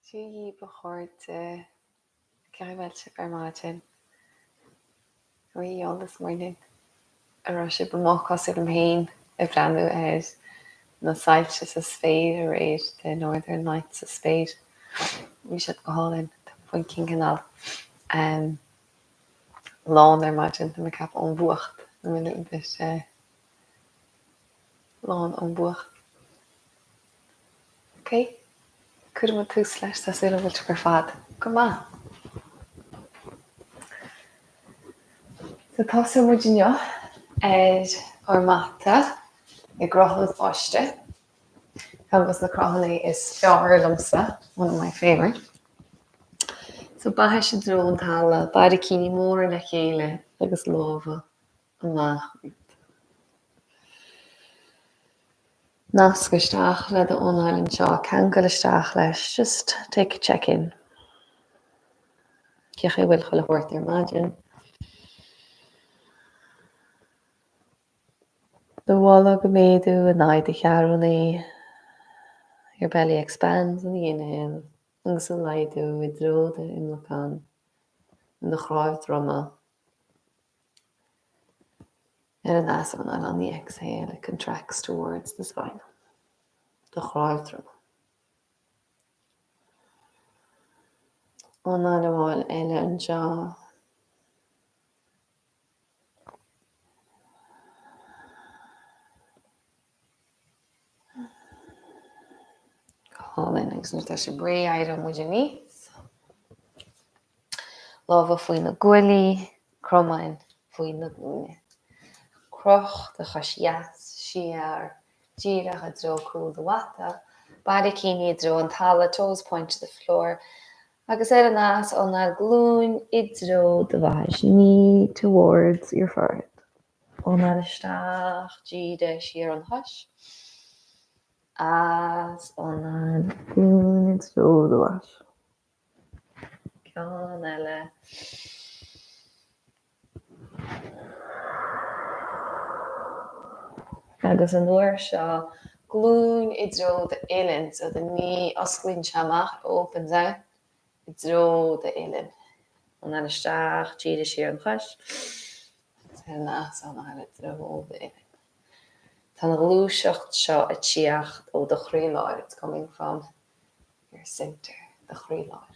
Dia dhaoibh a chairde, cén chaoi a bhfuil sibh ar maidin? How are you all this morning? An raibh sibh amuigh cosúil liom féin ag breathnú ar na soilse sa spéir aréir, the northern lights sa spéir? Bhí siad go hálainn. Tá mo chloigeann cineál lán ar maidin, tá mé ag ceapadh ón bhfuacht, I'm a little bit lán ón bhfuacht. Ok, cuirfidh muid tús leis, tá súil agam go bhfuil sibh ar fad go maith. So tosóidh muid inniu ar ár mata i gcruth an pháiste, ceann de na cruthanna is fearr liomsa, one of my favourite. So baithis i dtreo an talaimh, barraicíní móra le chéile agus lámha amach uait. Nasc isteach le d'anáil anseo, ceangail isteach leis, just take a check in. Cén chaoi a bhfuil chuile shórt ar maidin? Do bholg ag méadú in aghaidh do cheathrúnaí, your belly expands on the inhale agus ag laghdú i dtreo d'imleacán, do chnámh droma. Ar an easanáil, on the exhale, it contracts towards the spine, do chnámh droma. Anáil amháin eile anseo. Go hálainn, agus nuair atá sibh réidh, éireoidh muid aníos. Lámha faoi na guaillí, cromáin faoi na glúine. Croch do chois dheas siar díreach i dtreo cúl do mhata, barraicíní i dtreo an talaimh, toes point to the floor, agus ar an easanáil glúin i dtreo do bhaithis, knee towards your forehead. Anáil isteach, dírigh siar an chois. Easanáil, glúin i dtreo do bhaithis. Ceann eile. Agus an uair seo, glúin i dtreo d'uillinn, so the knee osclaíonn sé amach, opens out, i dtreo d'uillinn. Anáil isteach, dírigh siar an chois. Agus ar an easanáil i dtreo d'uillinn. Tá an ghluaiseacht seo ag tíocht ó do chroílár, it's coming from your centre, do chroílár.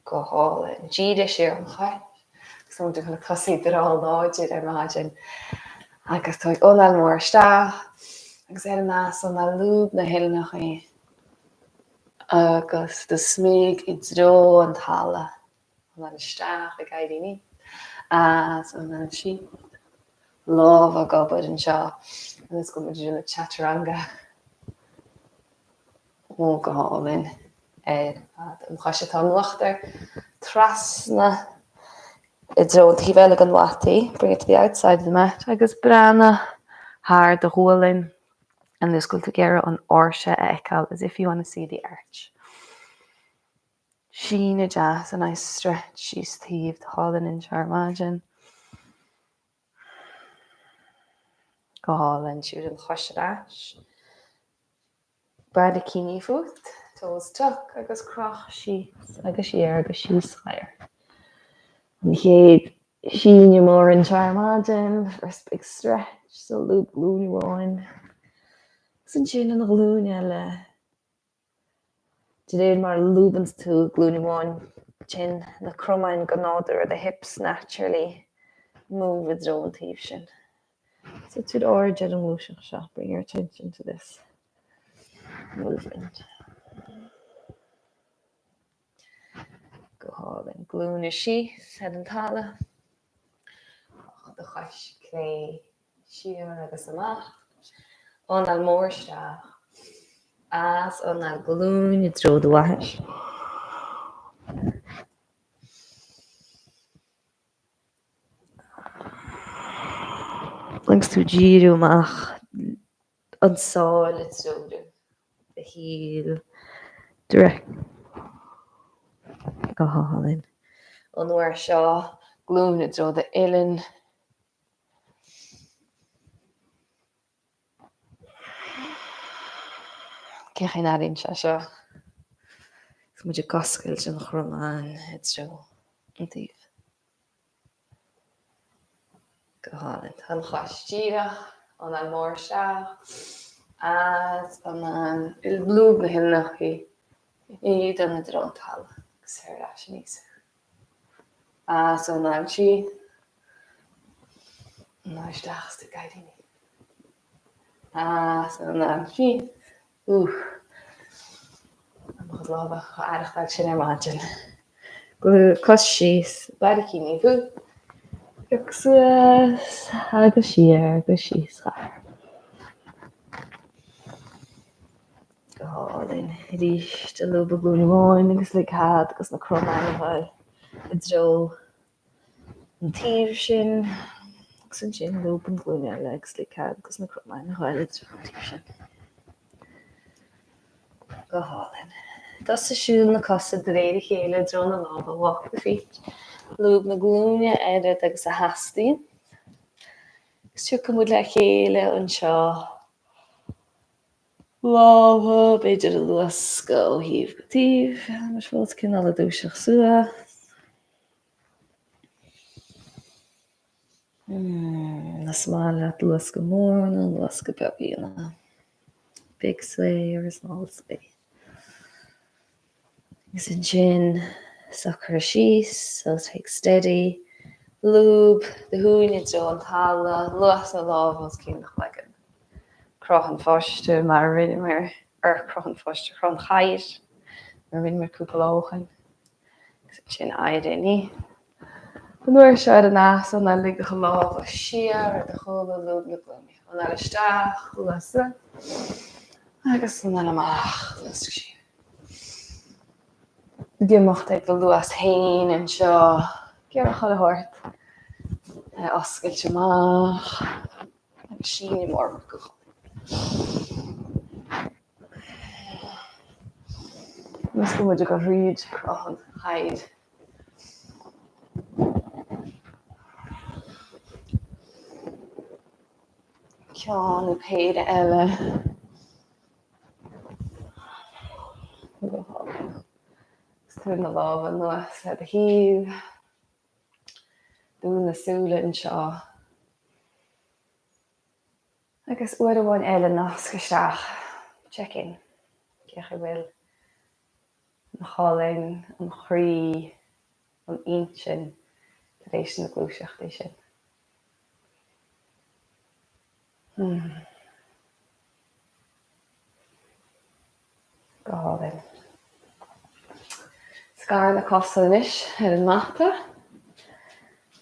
Go hálainn. Dírigh siar an chois. Agus tá muid ag dul ag tosaí breá láidir ar maidin. Agus tú ag anáil mór isteach agus ar an easanáil lúb na huillinneacha agus do smig i dtreo an talaimh. Anáil isteach ag éirí aníos. Easanáil síos. Lámha ag obair anseo agus go bhfuil muid ag déanamh chaturanga. Ó, go hálainn ar fad. An chois atá in uachtar trasna i dtreo an taobh eile den mhata. Bring it to the outside of the mat agus breathnaigh thar do ghualainn agus go bhfuil tú ag iarraidh an áirse a fheiceáil as if you want to see the arch. Síneadh deas, a nice stretch síos taobh do cholainn anseo ar maidin. Go hálainn, siúd an chois ar ais. Barraicíní fút, toes tuck agus croch síos agus siar agus síos siar. An chéad síneadh mór anseo ar maidin, first big stretch, so lúb glúin amháin. Agus ansin an ghlúin eile. De réir mar a lúbanns tú glúin amháin, téann na cromáin go nádúrtha, the hips naturally move i dtreo an taoibh sin. So tabhair aird ar an ngluaiseacht seo, bring your attention to this movement. Go hálainn. Glúine síos ar an talamh. Do chois clé siar agus amach. Anáil mór isteach. Easanáil glúin i dtreo do bhaithis. Agus tú ag díriú amach an sáil ag treorú the heel direct go hálainn. An uair seo glúin i dtreo d'uillinn. Cén chaoi a n-airíonn sé seo? Agus muid ag oscailt an chromáin i dtreo an taobh. Go hálainn. Tá an chois díreach, anáil mhór isteach, as anáil, lúb na huillinneacha iad i dtreo an talaimh agus ar ais aníos. As anáil síos, anáil isteach is tú ag éirí aníos. As anáil síos. Úff. Mo chuid lámha á aireachtáil sin ar maidin. Cos síos, barraicíní fút. Pioc suas agus siar agus síos. Go hálainn. Arís, lúb an ghlúin amháin agus lig cead dos na cromáin a ghoil i dtreo an taobh sin agus ansin lúb an ghlúin eile agus lig cead dos na cromáin a ghoil i dtreo an taobh sin. Go hálainn. Tosaigh siúl na cosa de réir a chéile i dtreo na lámha, walk the feet. Lúb na glúine oiread agus a theastaíonn. Agus tiocfaidh muid le chéile anseo. Lámha, b'fhéidir a luascadh ó thaobh go taobh. Muid fós cineál ag dúiseacht suas. Is maith leat luascadh mór nó luascadh beag a dhéanamh. Big sway or a small sway. Agus ansin socraigh síos, so take steady. Lúb do thóin i dtreo an talaimh, luas na lámha os cionn do chloigeann. Cruth an pháiste mar a rinneamar, or cruth an pháiste, cruth an chadhair mar a rinneamar cúpla lá ó shin. Agus ansin éirigh aníos. An uair seo ar an easanáil lig do lámha siar ar do chúla lúb na glúine. Anáil isteach, luas suas. Agus anáil amach, luasc siar. Ag imeacht ag do luas féin anseo. Iarraidh chuile shórt a oscailt amach. Agus síneadh mór go Luascann muid ag dul thríd cruth an chadhair. Ceann nó péire eile. Go hálainn. Agus tabhair na lámha anuas le do thaobh. Dún na súile anseo. Agus uair amháin eile nasc isteach, check in, cén chaoi a bhfuil an cholainn, an chroí, an intinn tar éis na gluaiseachtaí sin. Hmm. Go hálainn. Scar na cosa anois ar an mata.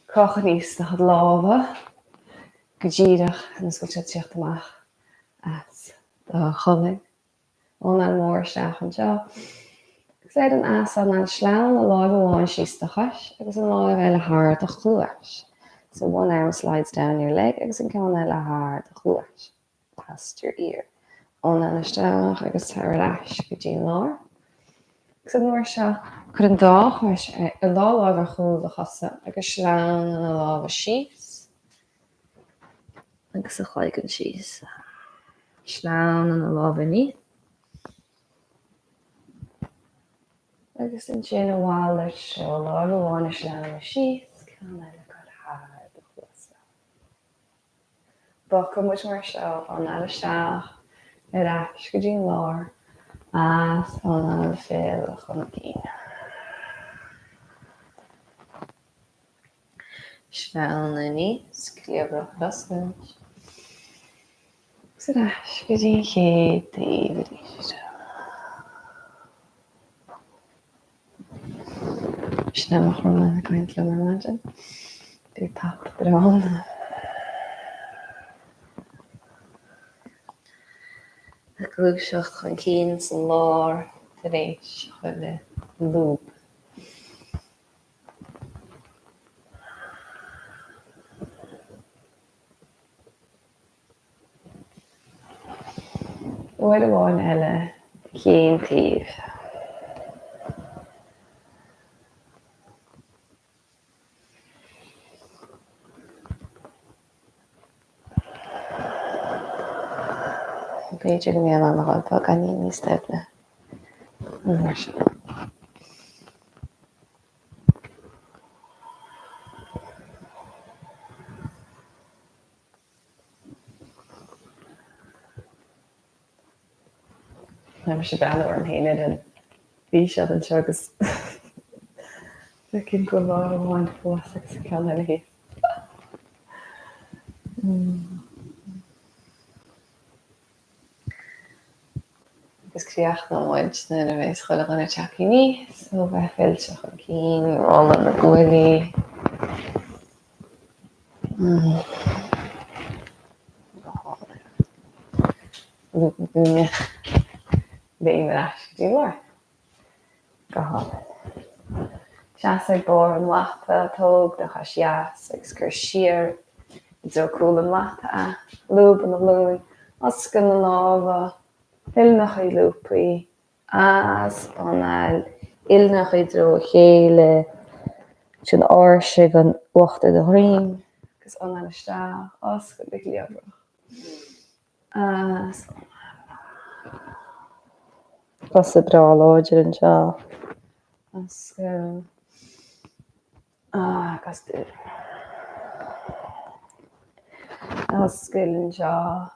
Croch aníos do chuid lámha go díreach ionas go bhfuil siad ag tíocht amach as do cholainn. Anáil mhór isteach anseo. Agus ar an easanáil sleamhnaigh láimh amháin síos do chois agus an láimh eile thar do chluais. So one arm slides down your leg agus an ceann eile thar do chluais. past your ear. Anáil isteach agus tar ar ais go dtí an lár. Agus an uair seo, cuir an dá chois, an dá láimh ar chúl do chosa agus sleamhnaigh na lámha síos agus an chloigeann síos. Sleamhnaigh na lámha aníos. Agus ansin a mhalairt seo, láimh amháin a shleamhnú síos, ceann eile ag dul thar do chluasa. Bogfaidh muid mar seo, anáil isteach, ar ais go dtí an lár, easanáil fill chun cinn. Sleamhnaigh aníos, cliabhrach ar oscailt, agus ar ais go dtí an chéad taobh arís. Sin é mo chromán ag caint liom ar maidin. Bhí tap drón. Ag gluaiseacht chun cinn san lár tar éis chuile lúb. Uair amháin eile, cén taobh? B'fhéidir go mbeidh in ann a dhul beagáinín níos doimhne an uair seo. Tá mise ag breathnú orm féin ar an bhfíseán anseo agus feicim go bhfuil lámh amháin thuas agus an ceann eile thíos. Agus críochnóidh muid nuair a bheas chuile dhuine tagtha aníos so bheith fillte chun cinn, rolladh na guaillí. Go hálainn. Lúb na glúine. Léim ar ais go dtí an lár. Go hálainn. Seas ag barr an mhata, tóg do chois dheas agus cuir siar i dtreo cúl an mhata é. Lúb an ghlúin, oscail na lámha, uillinneacha lúbtha. As anáil, uillinneacha i dtreo a chéile, ansin áirsigh an uachtar de dhroim agus anáil isteach, oscail do chliabhrach. As anáil. Cosa breá láidir anseo. Oscail. Agus dún. Oscail anseo.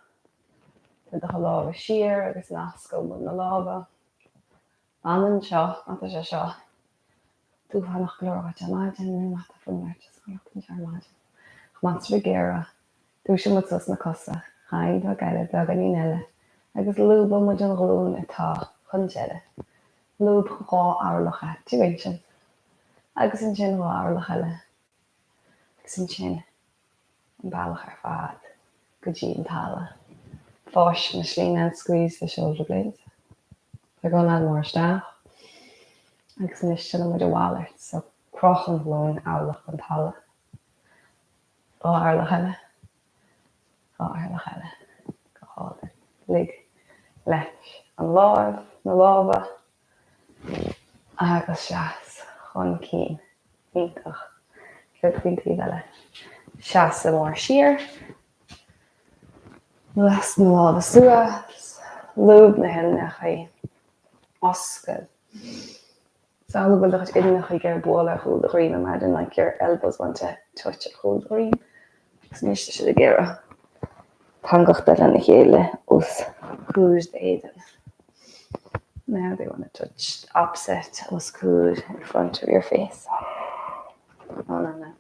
Tabhair do lámha siar agus nasc umar na lámha. Fan anseo, má tá sé seo dúshlánach go leor dhuit ar maidin nó má tá fonn ort just fanacht anseo ar maidin. Ach má tá sibh ag iarraidh, dúiseoidh muid suas na cosa, roinnt bheag eile, beagáinín eile, agus lúbfaidh muid an ghlúin atá chun deiridh. Lúb 2 orlach é, 2 inches. Agus ansin 2 orlach eile. Agus ansin an bealach ar fad go dtí an talamh. Fáisc na slíne and squeeze the shoulder blades. Tóg anáil mhór isteach agus anois déanfaidh muid a mhalairt so croch an ghlúin ablach don talamh. 2 orlach eile. 2 orlach eile. Go hálainn. Lig leis an láimh, na lámha agus seas chun cinn. Iontach. Céard faoin taobh eile? Seasamh mór siar. Nasc na lámha suas. Lúb na huillinneacha. Oscail. Samhlaigh go bhfuil do chuid uillinneacha ag iarraidh bualadh ar chúl do dhroim. Imagine like your elbows want to touch ar chúl do dhroim. Agus anois tá siad ag iarraidh teangachtáil lena chéile os comhair d'éadain. Now they want to touch opposite os comhair in front of your face. No, no, no.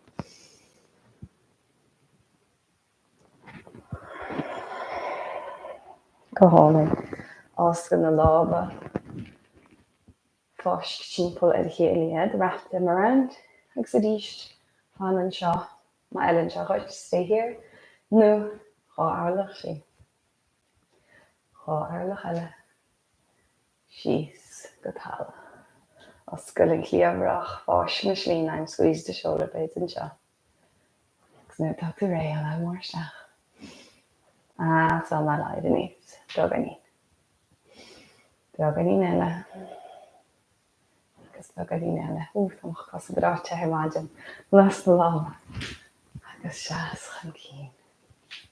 Go hálainn. Oscail na lámha. Fáisc timpeall ar a chéile iad, wrap them around, agus arís fan anseo má fheileann sé dhuit, stay here, nó 2 orlach síos, 2 orlach eile síos go talamh. Oscail an chliabhrach, fáisc na slíne and squeeze the shoulder blades anseo. Agus nuair atá tú réidh, anáil mhór isteach. As anáil éirigh aníos, beagáinín. Beagáinín eile. Agus beagáinín eile. Ó, tá mo chosa breá te ar maidin. Nasc na lámha. Agus seas chun cinn.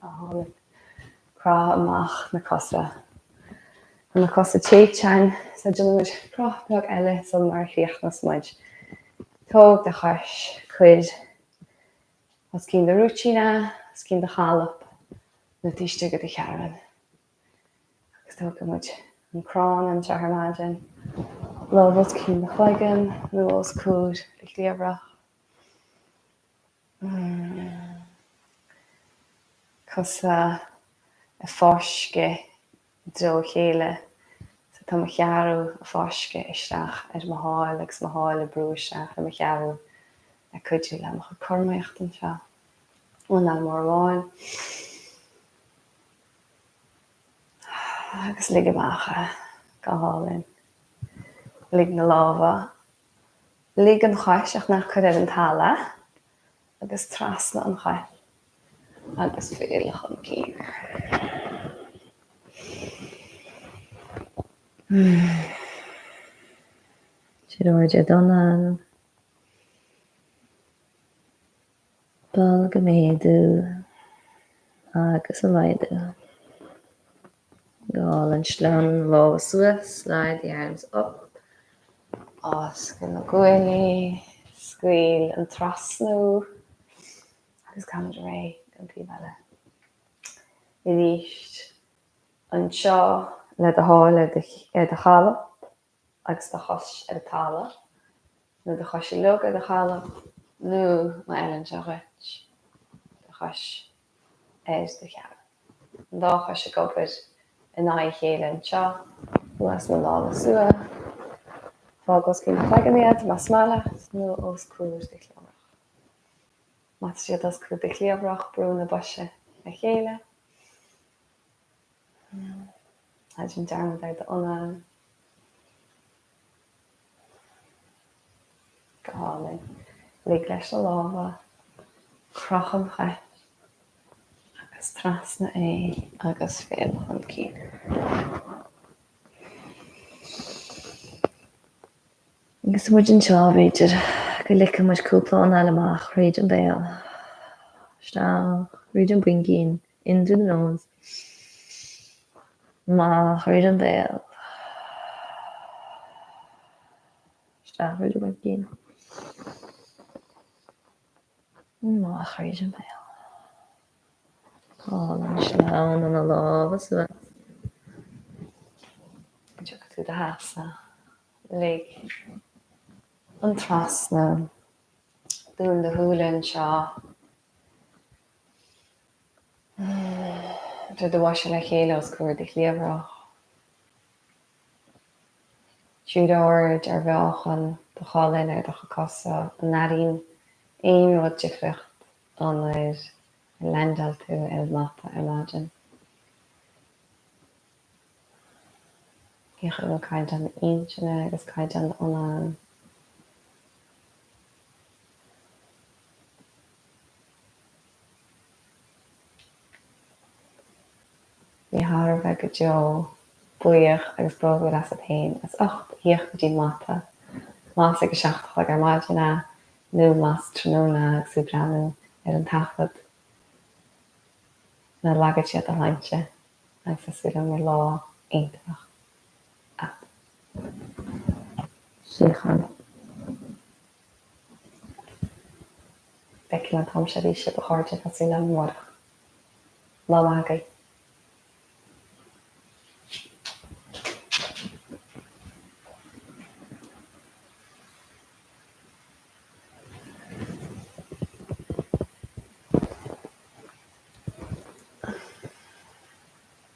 Álainn. Croith amach na cosa. Tá na cosa te teann, so déanfaidh muid croth beag eile sular chríochnas muid. Tóg do chois, cuir os cionn do rúitín é, os cionn do chalp nó taobh istigh de do chearn. Agus tógfaidh muid an crann anseo ar maidin, lámh os cionn do chloigeann nó os comhair do chliabhrach. Cosa ag fáisceadh i dtreo a chéile so tá mo cheathrú ag fáisceadh isteach ar mo sháil agus mo sháil ag brú isteach ar mo cheathrú le cuidiú le mo chuid cothromaíochta anseo. Anáil mhór amháin. Agus lig amach é. Go hálainn. Lig na lámha. Lig an chois ach ná cuir ar an talamh agus trasna an chois agus fill chun cinn. Siar airde d'anáil. Bolg a mhéadú agus a laghdú. Go hálainn. Sleamhnaigh na lámha suas, slide the arms up. Oscail na guaillí, scaoil an trasnú agus gabhaimid ar aghaidh don taobh eile. Arís anseo. le do thoil ar do thalamh agus do chois ar an talamh, nó do chois uilig ar do thalamh, nó má fheileann sé dhuit, do chois ar do cheann. An dá chois ag obair in aghaidh a chéile anseo. Luas na lámha suas. Fág os cionn do chloigeann iad, más maith leat, nó os comhair do chliabhrach. Má tá siad os comhair do chliabhrach, brú na boise le chéile. Ná déan dearmad ar d'anáil. Go hálainn. Lig leis na lámha. Croch an chois agus trasna é agus fill chun cinn. Agus muid anseo, b'fhéidir go ligfidh muid cúpla anáil amach thríd an béal. Isteach thríd an bpuingín. In through the nose. Amach thríd an béal. Isteach thríd an bpuingín. Amach thríd an béal. Álainn sleamhnaigh na lámha suas. Tiocfaidh tú i do sheasamh. Lig an trasna. Dún do shúile anseo. Tabhair do bhosa le chéile os comhair do chliabhrach. Tabhair aird ar mheáchan do cholainn ar do chuid cosa. An airíonn aon rud difríocht ón uair a leaindeáil tú ar an mata ar maidin? Cén chaoi a bhfuil caighdeán d'intinne agus caighdeán d'anáil? Bí thar a bheith go deo buíoch agus bródúil asat féin as ucht a thíocht go dtí an mata, más ag a 7 a chlog ar maidin é nó más tráthnóna agus tú ag breathnú ar an taifead. Ná lagaigh siad do shláinte agus tá súil agam go mbeidh lá iontach agat. Síocháin. Feicfidh mé an t-am seo arís sibh a chairde, tá súil agam amárach. Lá maith agaibh.